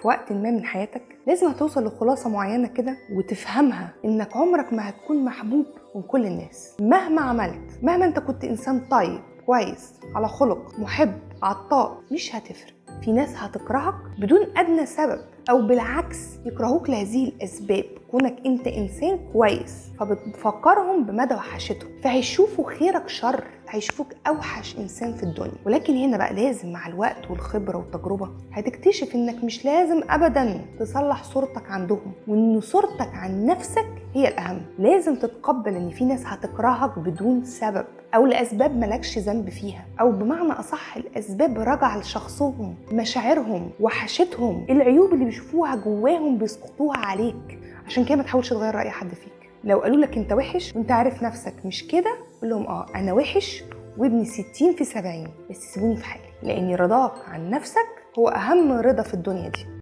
في وقت ما من حياتك لازم هتوصل لخلاصة معينة كده وتفهمها، إنك عمرك ما هتكون محبوب من كل الناس مهما عملت، مهما أنت كنت إنسان طيب كويس على خلق محب عطاء، مش هتفرق. في ناس هتكرهك بدون أدنى سبب، أو بالعكس يكرهوك لهذه الأسباب، كونك أنت إنسان كويس فبتفكرهم بمدى وحشتهم، فهيشوفوا خيرك شر، هيشوفوك أوحش إنسان في الدنيا. ولكن هنا بقى لازم مع الوقت والخبرة والتجربة هتكتشف إنك مش لازم أبداً تصلح صورتك عندهم، وإن صورتك عن نفسك هي الأهم. لازم تتقبل إن في ناس هتكرهك بدون سبب أو لأسباب مالكش ذنب فيها، أو بمعنى أصح الأسباب راجعة لشخصهم، مشاعرهم، وحشتهم، العيوب اللي بيشوفوها جواهم بيسقطوها عليك. عشان كده ما تحاولش تغير رأي حد فيك. لو قالوا لك انت وحش وانت عارف نفسك مش كده، قول لهم انا وحش وابني 60 في 70، بس سيبوني في حالي، لان رضاك عن نفسك هو اهم رضا في الدنيا دي.